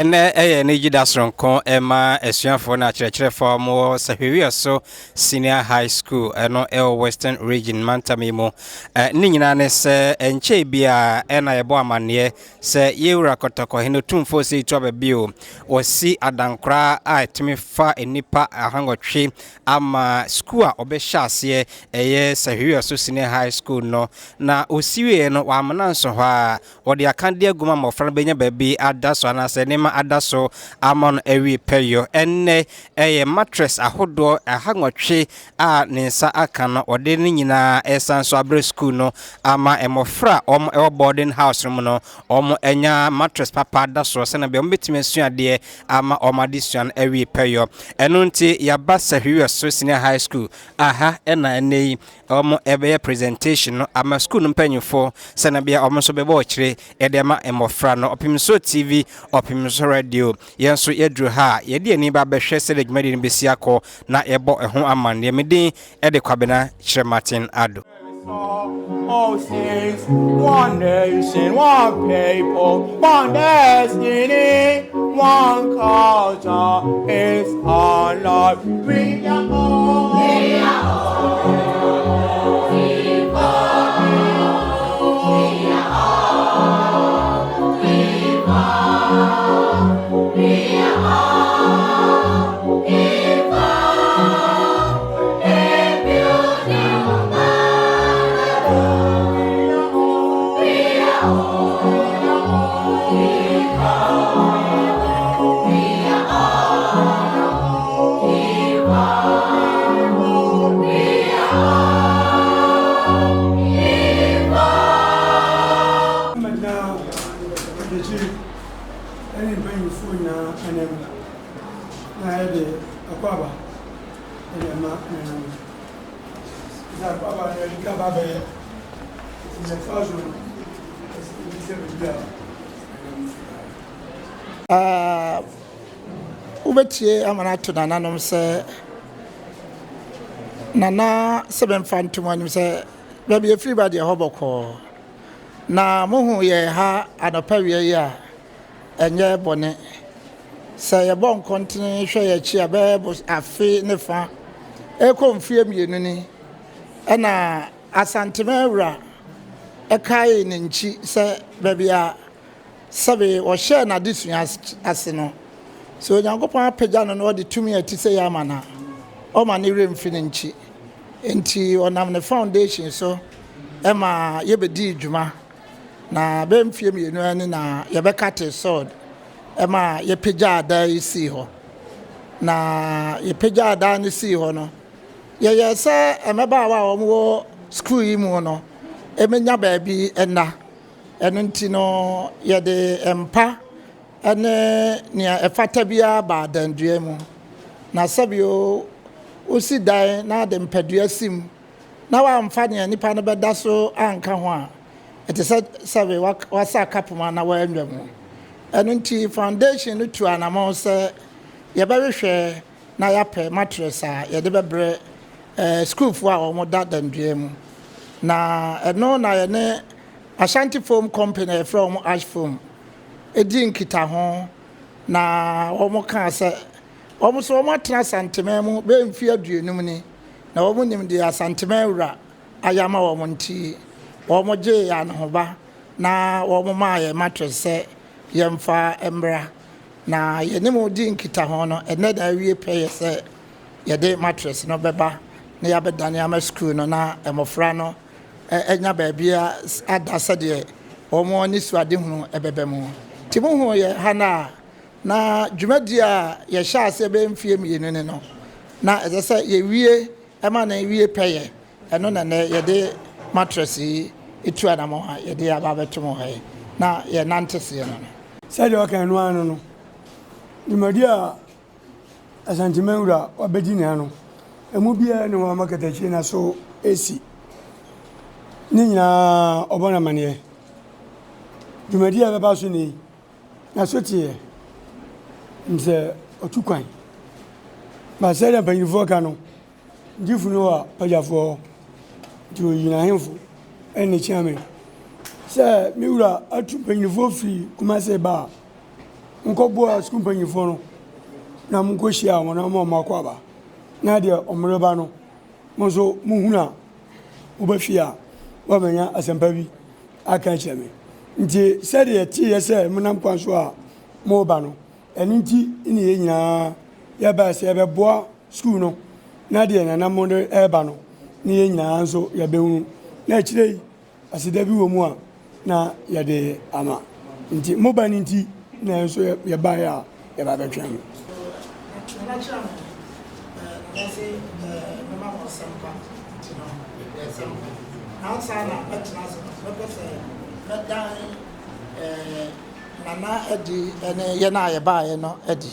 Ɛnnɛ yɛ anigye da soronko ma asuafoɔ ne akyerɛkyerɛfoɔ a wɔwɔ Sahwiawiaso Senior High School ɛno ɛwɔ Western Region mantam yi mu. Ne nyinaa ne sɛ ɛnkyɛe biara ɛna yɛbɔ amanneɛ sɛ yɛwura Kɔtɔkɔhene Otumfoɔ Osei Tuaba bio. Wɔasi adankora a ɛtumi fa nnipa ahanwɔtwe ama sukuu a ɔbɛhyɛ aseɛ ɛyɛ Sahwiawiaso Senior High School no. Na ɔsi wieɛ no wamena nso hɔ ara. Wɔde akadeɛ agu mu a mmɔfra no bɛnya baabi ada so anaasɛ nneɛma ada so ama no awie pɛyɔ. Ɛnnɛ, ɛyɛ mattress ahodoɔ ahanwɔtwe a ne nsa aka no, wɔde ne nyinaa resan so abrɛ sukuu no ama mmɔfra a wɔwɔ boarding house no mu no, wɔanya mattress papa ada soɔ sɛdeɛ ɛbɛyɛ wɔbɛtumi asua adeɛ ama wɔn adesua no awie pɛyɔ. Ɛno nti, yɛaba Sahwiwiaso Senior High School a ha na ɛnnɛ yi Wɔbɛyɛ presentation no ama sukuu no mpanyimfo sɛnea ɛbɛyɛ a wɔn nso bɛbɔ ɔkyerɛ de ama mmofra no. Ɔpemso TV, Ɔpemso Radio, yɛn nso yɛaduru ha a yɛde yɛn ani ba bɛhwɛ sɛdeɛ dwumadi no bɛsi akɔ na yɛbɔ ɛho amanneɛ. Me din de Kwabena Kyerematen Addo. All saints, one nation, one people, one destiny, one culture is our life. We are all. We are all. We are all. We are. We are all. Involved in building We are all. We are. We are all. Involved. We are all. Involved. Mɛgyina akyiri ne mpanyimfoɔ nyinaa anan mu na yɛde akwaaba de ama nananom. Sɛ akwaaba no yɛde ka ba bɛyɛ nti yɛfa so no ɛsɛ baabi a nananom fi baeɛ. Wobɛtie ama no ato nananom sɛ nana sɛ bɛmfa ntom anim sɛ baabi ɛfiri ba deɛ hɔ bɔkɔɔ na mohu yɛ ha anɔpa wia yi a ɛnyɛ bɔne sɛ yɛbɔ nkɔntene hwɛ yɛ akyi a bɛyɛ afe ne fa ɛkɔ mfeɛ mmienu ni ɛna Asantema awura ɛkae ne nkyi sɛ baabi a sɛbe ɔhyɛɛ n'adesua ase no, sɛ Onyankopɔn apagya no na ɔde tumi a ɛte sɛ yi ama no a, ɔma ne werɛ mfi ne nkyi. Enti ɔnam ne foundation so ma yɛbɛdii dwuma, na bɛyɛ mfeɛ mmienu ni na yɛbɛkatee sod ma yɛpagyaa dan yi sii hɔ. Na yɛpagyaa dan no sii hɔ no, yɛyɛɛ sɛ mmabaawa a wɔwɔ sukuu yi mu no mmɛnya baabi nna. Ɛno nti no, yɛde mpa ne nea ɛfata biara baa dandua mu. Na sɛbio wosi dan na de mpadua si mu na woamfa nea nipa no bɛda so anka ho a, ɛte sɛ sɛbe wasa kapoma na woanwa mu. Ɛno nti foundation no tu anamɔn sɛ yɛbɛhwehwɛ na yɛapɛ mattress a yɛde bɛbrɛ sukuufoɔ a wɔda dandua mu. Na ɛno na yɛne Ashanti Foam Company a yɛfrɛ wɔn Ash Foam di nkitaho na wɔn kaa sɛ wɔn nso wɔn atena Asanteman mu bɛyɛ mfeɛ aduonum ni na wɔn nim deɛ Asanteman wura ayɛ ama wɔn nti wɔn gyee yɛn anohoba na wɔn maa yɛn mattress sɛ yɛmfa mmra na yɛne mu di nkitaho no ɛnɛ na awie pɛyɛ sɛ yɛde mattress no bɛba na yɛabɛdane ama sukuu no na mmɔfra no anya baabi ada sɛdeɛ wɔn anisoadehunu bɛba mu. Nti mohuu yɛn ha no a, na dwumadie a yɛhyɛ aseɛ bɛyɛ mfeɛ mmienu ni no, na ɛsɛ sɛ yɛwie ma no wie pɛyɛ. Ɛno na nnɛ yɛde mattress yi tu anammɔn a yɛde aba abɛto mo ha yi, na yɛnante seɛ no no. Sɛdeɛ ɔka no ara no no, dwumadie a Asanteman wura wabɛdi ne ha no, ɛmu biara nni hɔ a ama katakyie no aso resi. Ne nyinaa ɔbɔ no amaneɛ. Dwumadie a ɛbɛba so nnɛ yi, n'aso teɛ sɛ ɔtu kwan. Ba sɛdeɛ mpanimfoɔ ka no, gyefo no wɔ apagyafoɔ hɔ, nti ɔyii n'ahemfo ne ne kyeame sɛ me wura atu mpanimfoɔ firi Kumase ba a. Monkɔboa sukuu mpanyimfoɔ no na monkɔhyia wɔn na momma wɔn akwaaba. Na deɛ wɔreba no, mo nso mohunu a, moba fie a, moabɛnya asɛmpa bi aka akyerɛ me. Nti sɛdeɛ ɛteeɛ sɛ monam kwan so a moreba no, ɛno nti ne yɛn nyinaa yɛbae sɛ yɛbɛboa sukuu no na deɛ nana mode reba no ne yɛn nyinaa nso yɛbɛhunu. Na akyire yi, aseda bi wɔ mu a na yɛde ama. Nti mo ba no nti na yɛn nso yɛbaeɛ a yɛba bɛtwɛn mo. Nana kyerɛ me nana se mɛma mo asɛmpa nti no mepɛ asɛmpa. Na ansa na mɛtena ase no mɛpɛ sɛ mɛdan Nana adi ne yɛn a yɛbaeɛ no adi.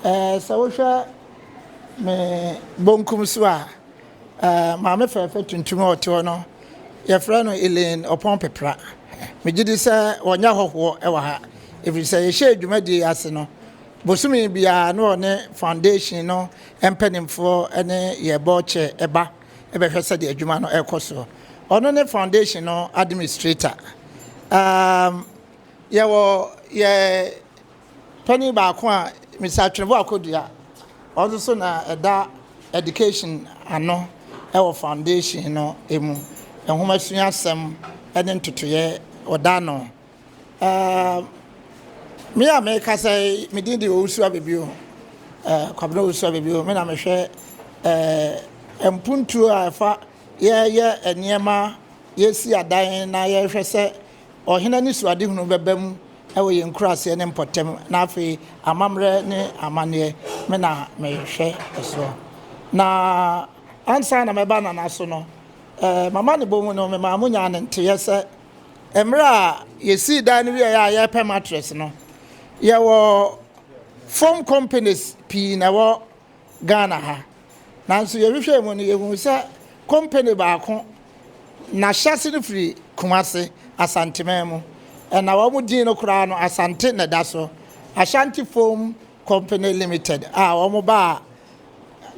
Sɛ wohwɛ me bonkum so a, Maame fɛɛfɛ tuntum a ɔte hɔ no, yɛfrɛ no Elaine Ɔpɔn Pepra. Megye di sɛ ɔnyɛ hɔhoɔ wɔ ha, ɛfiri sɛ yɛhyɛɛ dwumadie yi ase no, bosome biara na ɔne foundation no mpanimfoɔ ne yɛn board chair ba bɛhwɛ sɛdeɛ adwuma no rekɔ soɔ. Ɔno ne foundation no administrator. Um, yɛwɔ yɛ Panin baako a Mister Atwenebo Akodua, ɔno nso na ɛda education ano wɔ foundation no mu. Nhomasua asɛm ne ntotoeɛ ɔda ano. Uh, me a mekasa yi, me din de Owusu Abebio, uh, Kwabena Owusu Abebio, me na mehwɛ uh, mpuntuo a ɛfa yɛyɛ nneɛma, yɛsi adan na yɛhwɛ sɛ Ɔhene anisoadehunu bɛba mu wɔ yɛn nkuraaseɛ ne mpɔtam, na afei amammerɛ ne amanneɛ, me na mehwɛ soɔ. Na ansa na mɛba Nana so no, m'amanebɔ mu no, memaa mo nyaa no nteeɛ sɛ, mmerɛ a yɛsii dan no wieeɛ a yɛrepɛ mattress no, yɛwɔ foam companies pii na ɛwɔ Ghana ha. Nanso yɛhwehwɛɛ mu no, yɛhuu sɛ kompene baako, n'ahyɛase no firi Kumase, Asanteman mu. Na wɔn din no koraa no, Asante na ɛda so. Ashanti Foam Company Limited a wɔn baa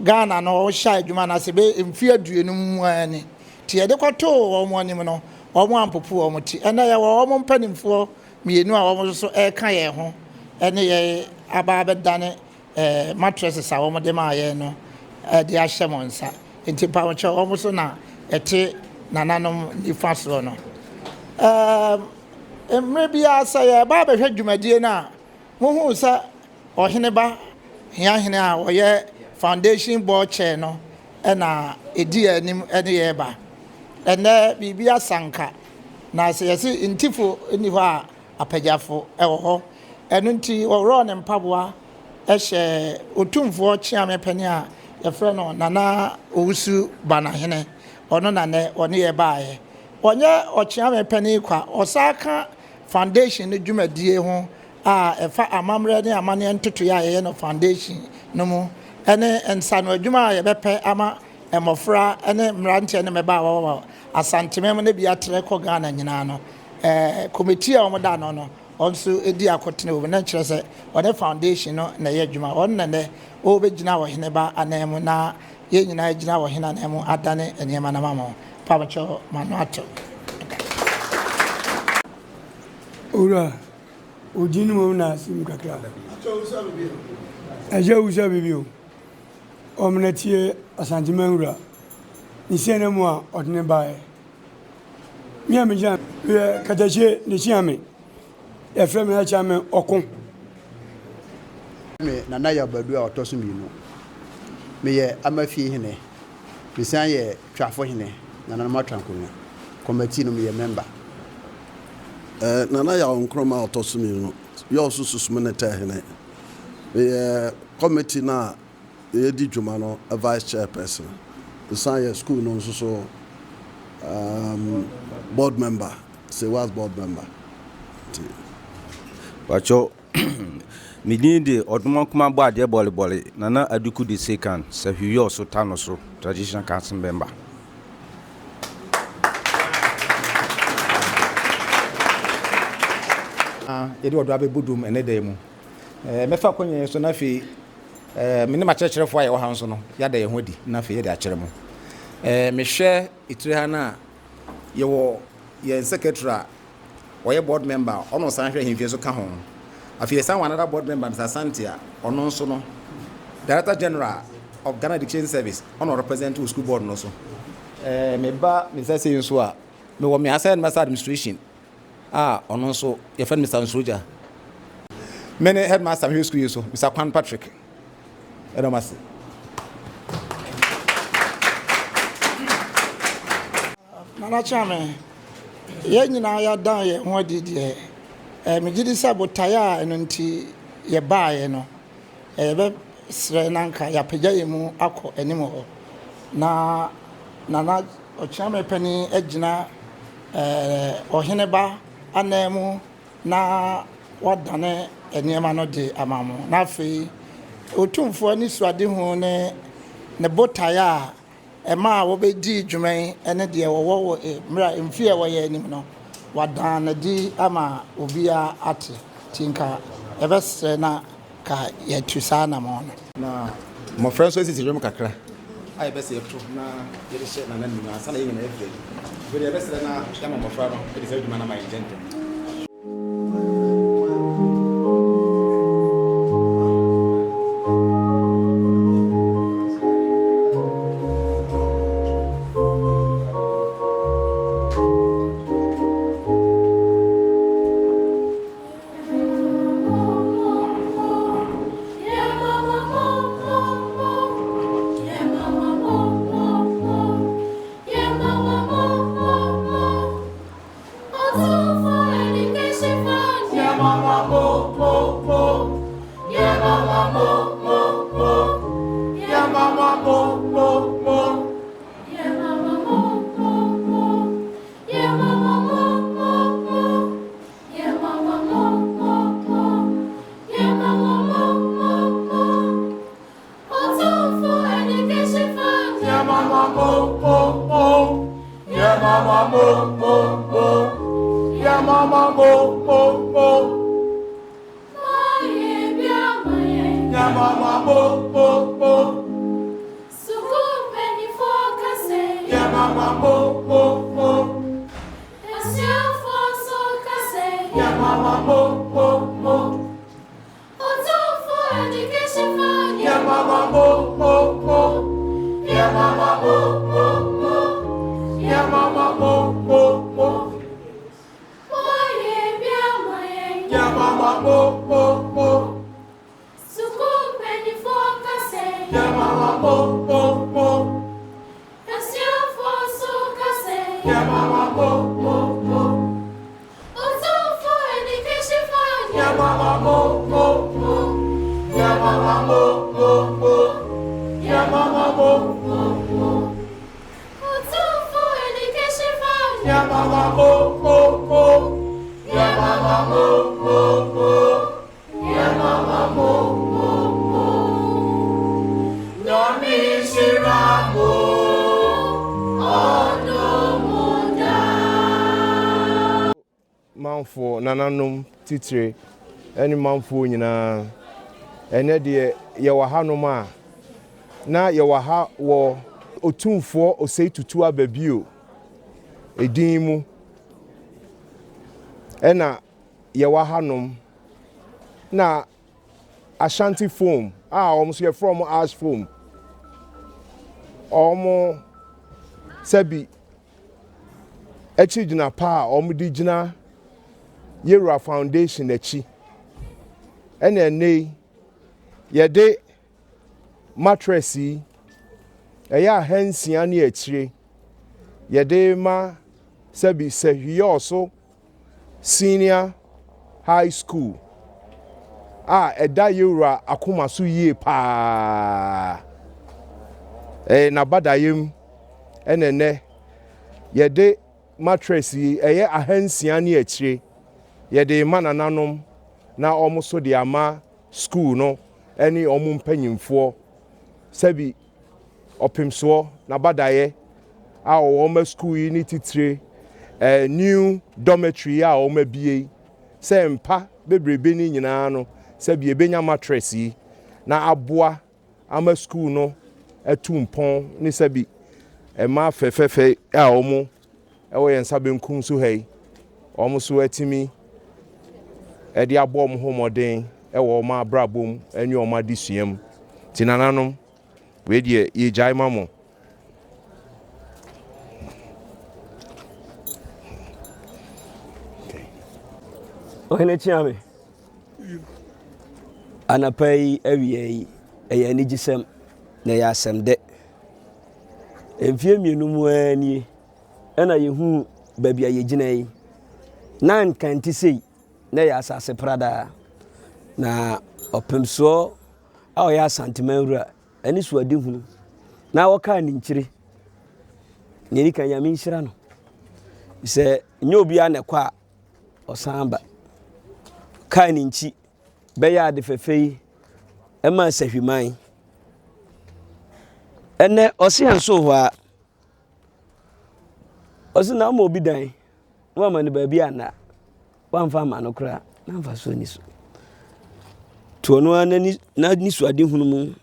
Ghana no, wɔhyɛɛ adwuma no ase bɛyɛ mfeɛ aduonum mu ara ni. Nti yɛde kɔtoo wɔn anim no, wɔn ampopo wɔn ti. Ɛnnɛ yɛwɔ wɔn mpanimfoɔ mmienu a wɔn nso reka yɛn ho ne yɛn aba abɛdane mattresses a wɔde maa yɛn no de ahyɛ mo nsa. Nti mpamokyɛw wɔn so na ɛte nananom nifa soɔ no. Mmerɛ biara sɛ yɛreba abɛhwɛ dwumadie no a, mohuu sɛ Ɔheneba Hiahene a ɔyɛ Foundation Board Chair no na ɛdi yɛn anim ne yɛn ba. Ɛnnɛ biribi asanka, na sɛ yɛse Ntifo nni hɔ a, Apagyafo wɔ hɔ. Ɛno nti wɔworɔɔ ne mpaboa hyɛɛ Otumfoɔ Kyeame panin a yɛfrɛ no Nana Owusu Banahene. Ɔno na nnɛ ɔne yɛn baeɛ. Ɔnyɛ Ɔkyeame panin kwa, ɔsan ka Foundation no dwumadie ho a ɛfa amammerɛ ne amanneɛ ntotoeɛ a yɛyɛ no Foundation no mu ne nsano adwuma a yɛbɛpɛ ama mmɔfra ne mmeranteɛ ne mmabaawa wɔ Asanteman mu ne bi atrɛ kɔ Ghana nyinaa no. Committee a wɔda ano no, wɔn nso di akotene wɔ mu, na nkyerɛ sɛ wɔne foundation no na ɛyɛ adwuma. Wɔn na nnɛ wɔrebɛgyina ɔhene ba ananmu na yɛn nyinaa gyina ɔhene ananmu adane nneɛma no ama mo. Mpabokyɛw, m'ano ato. Owura, wo din no mmom na asim kakra. Agya Owusu Abebio, Ɔmena tie Asanteman wura, ne siananmu a ɔde no baeɛ. Me a megyina meyɛ katakyie ne kyeame. Yɛfrɛ me Akyeame Ɔko. Me Nana Yaw Badu a ɔtɔ so mmienu. Meyɛ Amafie hene. Mesan yɛ Twafo hene, Nananom Atrankonwa. Kɔmatii no meyɛ mɛmba. Nana Yaw Nkrumah a ɔtɔ so mmienu, Yɔɔso Susumene hene. Meyɛ kɔmiti no a yɛdi dwuma no vice chairperson. Mesan yɛ school no nso so um, board member, SEWAS board member. Nti. Pacho, me din de Ɔdomankoma Bɔadeɛ Bɔlebɔle, Nana Aduku de Sekan, Sahwi so Tano so, Traditional Council member. yɛde ɔdɔ abɛbɔ dum ɛnɛ da yi mu. Mɛfa akwannya yi so na afei me ne m'akyerɛkyerɛfoɔ a yɛwɔ ha nso no, yɛada yɛn ho adi na afei yɛde akyerɛ mo. Mehwɛ etire ha no a, yɛwɔ yɛn secretary a ɔyɛ board member a ɔno ɔsan hwɛ ahemfie so ka ho. Afei yɛsan wɔ another board member, Mr. Asante a ɔno nso no Director General of Ghana Education Service ɔna ɔrepresent wɔ school board no so. Ɛɛ meba me nsa sei nso a, mewɔ me asɛ headmaster administration a ɔno nso yɛfrɛ no Mr. Nsuogya. Me ne headmaster mehwɛ school yi so, Mr. Kwan Patrick. Ɛdɔm ase. Nana Kyame, yɛn nyinaa yɛadan yɛn ho adi deɛ, eh, megye di sɛ botaeɛ a ɛno nti yɛbaeɛ no, eh, yɛbɛsrɛ na anka yɛapagya yɛn mu akɔ anim hɔ. Na Nana Ɔkyeame panin agyina eh, ɔheneba ananmu na wadane nneɛma no de ama mo. Na afei Otumfoɔ anisoadehu ne ne botaeɛ a ɛmaa wɔbɛdii dwuma yi ne deɛ wɔwɔ wɔ mmerɛ a mfeɛ a ɛwɔ yɛn anim no, wadan no adi ama obiara ate. Nti nka yɛbɛsrɛ na ka yɛatu saa anammɔn no. Na mmɔfra nso asisi dwom kakra a yɛpɛ sɛ yɛto na yɛde hyɛ Nana animuonyam ansa na yɛn nyinaa yɛafiri adi. Afei deɛ yɛbɛsrɛ na yɛama mmɔfra no de saa adwuma no ama yɛn ntɛmntɛm. Manfoɔ, nananom titire ne manfoɔ nyinaa, ɛnnɛ deɛ yɛwɔ hanom a, na yɛwɔ ha wɔ Otumfoɔ Osei Tutu Ababio edin mu ɛna yɛwɔ hanom na Ashanti Foam a wɔn nso yɛfrɛ wɔn Ash Foam wɔn sɛbi akyigyina pa a wɔde gyina Yewura Foundation akyi. Ɛna ɛnnɛ yi, yɛde mattress yi, ɛyɛ ahansia ne akyire, yɛde ma sɛbi Sahwiɔso Senior High School a ɛda Yewura akoma so yie paa. Ɛyɛ n'abadayɛ mu ɛna ɛnɛ yɛde mattress yi ɛyɛ ahansia ne akyire yɛde ma nananom na wɔn nso de ama school no ɛne wɔn mpanyinfoɔ sɛbi ɔpemsoɔ n'abadaeɛ a wɔwɔ ma school yi ne titire ɛɛ new dormitory a wɔn abie yi sɛ mpa bebrebe ne nyinaa no sɛbi ebenya mattress yi na aboa ama school no atu mpɔn ne sɛbi mmaa fɛfɛɛfɛ a wɔn wɔ yɛn nsa benkum so ha yi, wɔn nso atumi de abɔ wɔn ho mmɔden wɔ wɔn abrabɔ mu ne wɔn adesua mu. Nti nananom, wei deɛ yɛgyae ma mo. Ɔhene Kyeame, anapa yi awia yi, ɛyɛ anigyesɛm na ɛyɛ asɛm dɛ. Mfeɛ mmienu mu ara nie ɛna yɛhuu baabi a yɛgyina yi. Na nka nte sei, na ɛyɛ asase pradaa. Na ɔpemsoɔ a ɔyɛ Asanteman wura ne suadehunu na ɔkaa ne nkyire. Nea ɛdi kan, Nyame nhyira no. Sɛ nyɛ obiara na ɛkɔ a, ɔsan ba. Ɔkaa ne nkyi bɛyɛ ade fɛfɛ yi ɛmaa sahwiman. Ɛnɛ ɔse yɛn so hɔ a, ɔse na ama obi dan na wama no baabi anna. Wamfa amma no koraa na mfasoɔ nni so. To ɔno ara n'ani n'anisoadehunu mu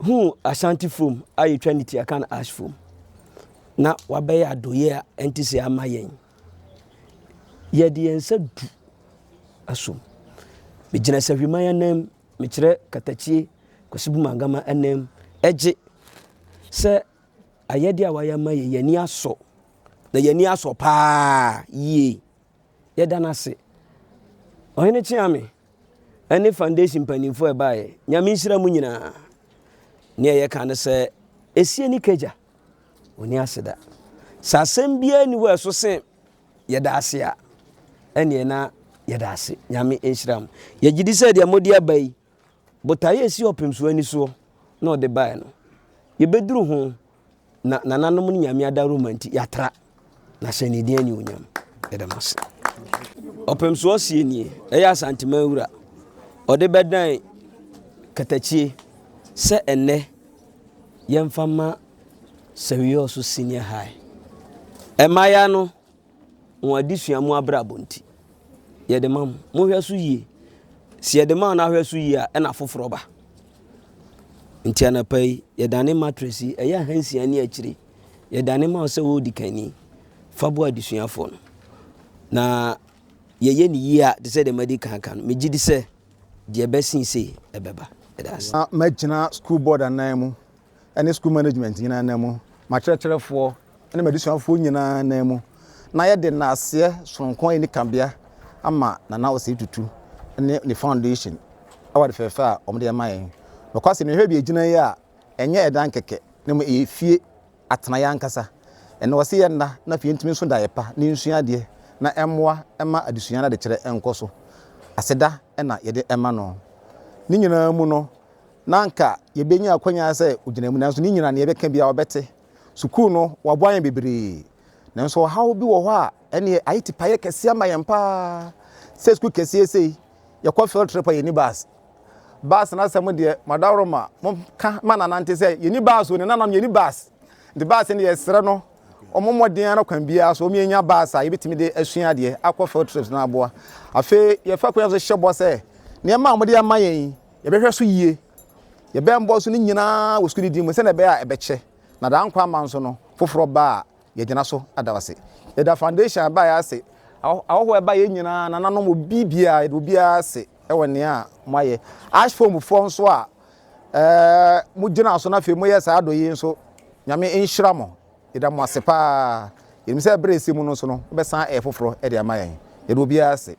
huu Ashanti foam a yɛtwa ne ti aka no ash foam na wabɛyɛ adɔeɛ a ɛnte sɛ ama yɛn. Yɛde yɛn nsa du asom. Megyina Sahwiman anam, mekyerɛ Katakyie, Kwasi Bumangama anam, ɛgye sɛ ayɛdeɛ a wayɛ ama yɛn, yɛn ani asɔ. Na yɛn ani asɔ paa yie. Yɛda no ase. Ɔhene Kyeame ɛne foundation mpanimfoɔ a ɛbaeɛ, Nyame nhyira mu nyinaa. Nea yɛka ne sɛ, esie ne kagya, ɔni aseda. Sɛ asɛm biara nni hɔ a ɛso sen yɛda ase a, ɛneɛ na yɛda ase. Nyame nhyira mo. Yɛgye di sɛ deɛ mode aba yi, botaeɛ a ɛsi ɔpem so ani soɔ na ɔde baeɛ no, yɛbɛduru ho na nananom ne Nyame adaworoma nti yɛatra na hyɛ ne din anuonyam. Yɛda mo ase. Ɔpem soɔ sie nie, ɛyɛ Asanteman wura. Ɔde bɛdan katakyie sɛ ɛnnɛ yɛmfa ma Sawiyɔso Senior High. Mmaayaa no wɔn adesua mu abrabɔ nti, yɛde ma mo. Monhwɛ so yie. Sɛ yɛde ma na ahwɛ so yie a, ɛna foforɔ ba. Nti anapa yi, yɛdane mattress yi, ɛyɛ ahansia ne akyire. Yɛdane ma wo sɛ wodi kanni. Fa boa adesuafoɔ no. Na yɛyɛ ne yie a, te sɛ deɛ madi kan ka no, megye di sɛ deɛ ɛbɛsen sei ɛbɛba. Ɛda ase. Na magyina school board anan mu ne sukuu management nyinaa nan mu, m'akyerɛkyerɛfoɔ ne m'adesuafoɔ nyinaa nan mu, na yɛde nnaaseɛ sononko a ɛnni kabea ama Nana Osei Tutu ne ne foundation wɔ ade fɛfɛ a wɔde ama yɛn. Nokwasɛm ni, mehwɛ baabi a yɛgyina yi a, ɛnyɛ ɛdan kɛkɛ, na mmom ɛyɛ fie atenaeɛ ankasa. Ɛnnɛ wɔse yɛnna na afei yɛntumi nso daeɛ pa na yɛnsua adeɛ na ɛmmoa mma adesua ne adekyerɛ nkɔ so. Aseda na yɛde ma no. Ne nyinaa mu no, na anka yebenya akwanya sɛ ogyina mu, nanso ne nyinaa nea yɛbɛka biara ɔbɛte. Sukuu no, wɔaboa yɛn bebree, nanso ɔhaw bi wɔ hɔ a ɛnneɛ ayɛ tipaeɛ kɛseɛ ama yɛn paa. Sɛ sukuu kɛseɛ sei, yɛkɔ field trip a yɛnni bus. Bus no asɛm deɛ, madaworoma, monka ma Nana nte sɛ yɛnni bus o, ne nananom yɛnni bus. Nti bus no deɛ yɛsrɛ no, wɔmmɔ mmɔden ara kwan biara so wɔn yɛnya bus a yɛbɛtumi de asua adeɛ akɔ field trips no aboa. Afei yɛfa kwan so hyɛ bɔ sɛ nneɛma a wɔde ama yɛn yi, Yɛbɛhwɛ so yie. Yɛbɛmbɔ so ne nyinaa wɔ sukuu no din mu sɛdeɛ ɛbɛyɛ a ɛbɛkyɛ. Na daa nkwa ama nso no, foforɔ ba a, yɛgyina so ada wo ase. Yɛda foundation a ɛbaeɛ ase, ahɔhoɔ a ɛbaeɛ nyinaa, nananom, obi biara, yɛda obiara ase wɔ nea moayɛ. Ashfoam foɔ nso a ɛɛ mogyina so na afei moyɛ saa adɔ yi nso, Nyame nhyira mo. Yɛda mo ase paa. Yɛnim sɛ ɛberɛ a ɛsɛ mu no nso no, mobɛsan ayɛ foforɔ de ama yɛn. Yɛda obiara ase.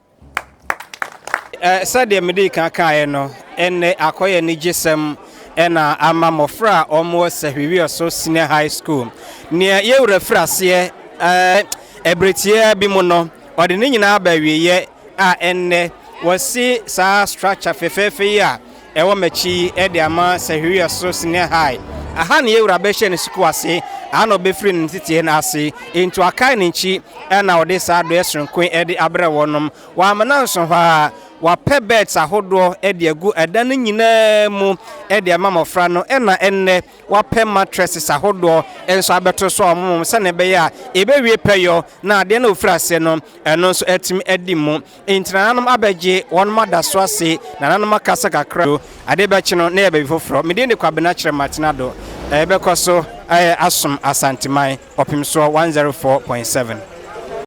Sɛdeɛ medii kan kaeɛ no, ɛnnɛ akɔyɛ anigyesɛm na ama mmɔfra a wɔwɔ Sahwiwiɔso Senior High School. Nea yɛn wura firi aseɛ ɛberɛ tiaa bi mu no, ɔde ne nyinaa aba awieeɛ a ɛnnɛ wɔasi saa structure fɛfɛɛfɛ yi a ɛwɔ m'akyi yi de ama Sahwiwiɔso Senior High. Aha na yɛn wura bɛhyɛ ne sukuu ase, aha na ɔbɛfiri ne nteteɛ no ase. Enti wakae ne nkyi na ɔde saa adɔeɛ sononko yi de abrɛ wɔnom. Wamena nso hɔ ara, wapɛ beds ahodoɔ de agu ɛdan no nyinaa mu de ama mmɔfra no ɛna ɛnnɛ wapɛ mattresses ahodoɔ nso abɛto so a wɔn sɛnea ɛbɛyɛ a ɛbɛwie pɛyɔ na adeɛ no a wɔfiri aseɛ no ɛno nso atumi adi mu. Enti nananom abɛgye wɔn ada so ase, nananom akasa kakra. Ade bɛkye no na ɛyɛ baabi foforɔ. Me din de Kwabena Kyeremah Tenado. Yɛbɛkɔ so asom Asanteman, Ɔpemsoɔ 104.7.